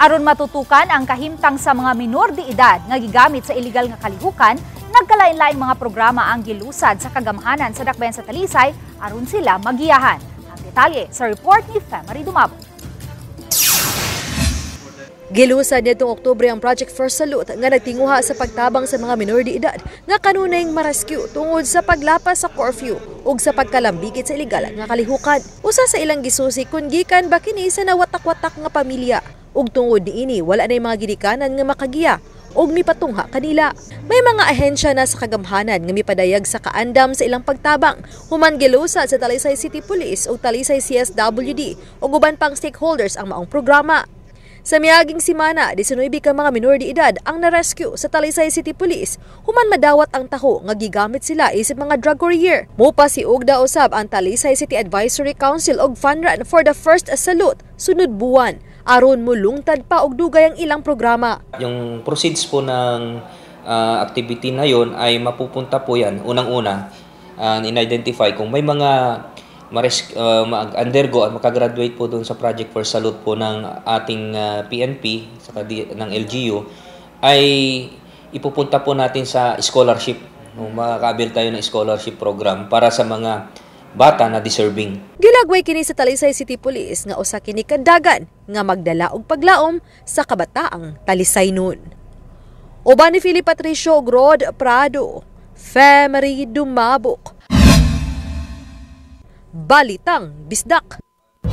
Aron matutukan ang kahimtang sa mga minor de edad nga gigamit sa illegal nga kalihukan, nagkalain-laing mga programa ang gilusad sa kagamhanan sa dakbayan sa Talisay aron sila magiyahan. Ang detalye sa report ni Femary Dumabok. Gilusad nitong Oktubre ang Project First Salute nga nagtinguha sa pagtabang sa mga minor de edad nga kanunayng marescue tungod sa paglapas sa curfew ug sa pagkalambigit sa ilegal nga kalihukan. Usa sa ilang gisusi kung gikan ba kini sa nawatak-watak nga pamilya ug tungod niini wala nay mga gidikanan nga makagiya ug mipatungha kanila. May mga ahensya na sa kagamhanan nga mipadayag sa kaandam sa ilang pagtabang human gilusad sa Talisay City Police ug Talisay CSWD ug uban pang stakeholders ang maong programa. Sa miaging simana, 19 ka mga minor de edad ang na-rescue sa Talisay City Police human madawat ang taho nga gigamit sila isip mga drug courier. Mopasiugda usab ang Talisay City Advisory Council og fun run for the First Salute sunod buwan aron mulungtad pa og dugay ang ilang programa. Yung proceeds po ng activity na yon ay mapupunta po yan, unang-una, in-identify kung may mga mag-undergo at makagraduate po doon sa Project for Salute po ng ating PNP saka ng LGU ay ipupunta po natin sa scholarship. No, makaka-avail tayo ng scholarship program para sa mga bata na deserving. Gilagway kini sa Talisay City Police nga usa kini kadagan nga magdala og paglaom sa kabataang Talisay nun. Uban ni Philip Patricio ug Rod Prado, Femary Dumabok. Balitang Bisdak.